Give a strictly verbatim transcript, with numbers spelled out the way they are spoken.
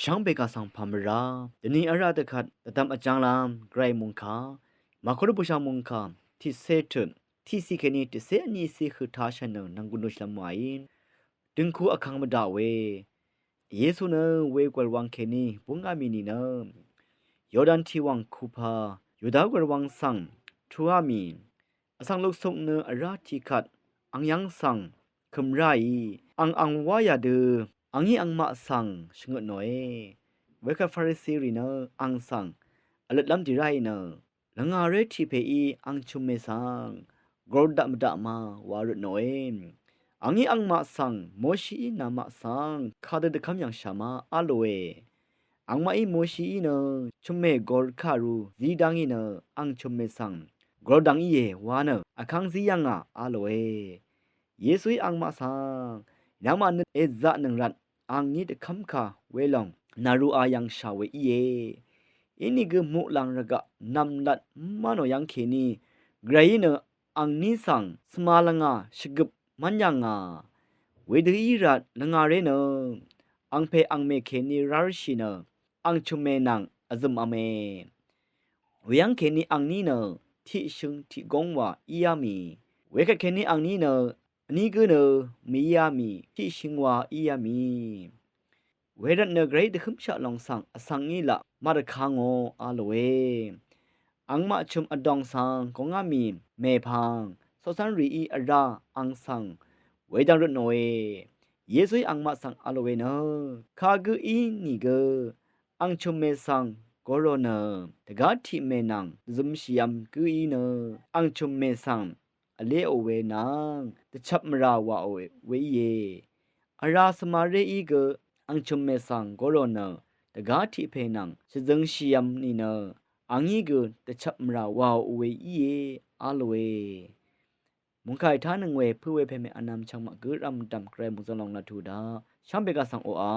Shvngbe kà svng pà mvrá dvni vrá dvkvt dvdvm vjv́nglv́m gvray mungkà, màkór bùshà mungkà tiqcé tøt tiqciq kèní tiqcé vníciq høq tashà nø nv̀nggùn dø shvlv́m wàí. Døngku vkvng mvdaq we, Yesu nø we gwv̀lwang kèní búngá mì nìnø Yordan tìwàng kupà Yuda gwv̀lwang svng tuá mì. Vsvng luksuk nø vrá tiqkvt ang yv́ng svng kø̀m ráì, ang ang wá yadø angí angmaq svng shvngøtnòe. Wekvt Farisirì nø ang svng vløtlv́m dì ráì nø, lvngàré tiq pèí ang chø̀mmè svng gordaq mvdaq ma wa røtnòe. Angí angmaq svng Moshií namaq svng kadø dvkv́m yv̀ngshà ma á lòe. Angmaqí Moshií nø chø̀mmè gor kàru zí dv́ngí nø ang chø̀mmè svng gordvng íe wa nø vkv́ng zí yv́ngà á lòe. Yesuí angmaq svng, nvngmaq nø èzaqnøng rvt angní dvkv́mkà welòng nàruā yv̀ngshà we íe. Inìgø muqlàng rvgaq nv̀mlat má nò yv́ng kèní gvrayí nø angní svng svma lvngà shvgøp mv́n yà ngà. Wedø í rvt lvngàré nø angpè angmè kèní rárshì nø ang chø̀mmè nvng vzø̀mv̄me. Weyv́ng kèní angní nø tiqshøng tiqgóng wa íá mì. Wekvt kèní angní nø vní gǿ nø mèíá mì, tiqshøng wa íá mì. Wervtnø gvray dvhǿmshaq lòng svng vsvng í laq màdvkangò a lòe. Angmaq chø̀m vdòng svng gòngá mì mèpvng coqcv́nrìí vrá ang svng wedvng røtnòe. Yesuí angmaq svng a lòe nø, kagǿ ínìgø ang chø̀mmè svng gorò nø dvgá tiq mè nvng dvzømshìvm gǿí nø ang chø̀mmè svng vléò we nvng dvchvp mvrà wàò we íe. Vrá svmaré í gø ang chø̀mmè svng gorò nø dvgá tiq pè nvng shvzøngshìvm nìnø angí gø dvchvp mvrà wàò we íe a lòe. Mungkàì tánøng we pø̄ we pèmè vnvm chvngmaq gǿ rv̀m dv̀m gvray mungzv̄ng lòng laq tuq daq shvngbe kà svng oqà.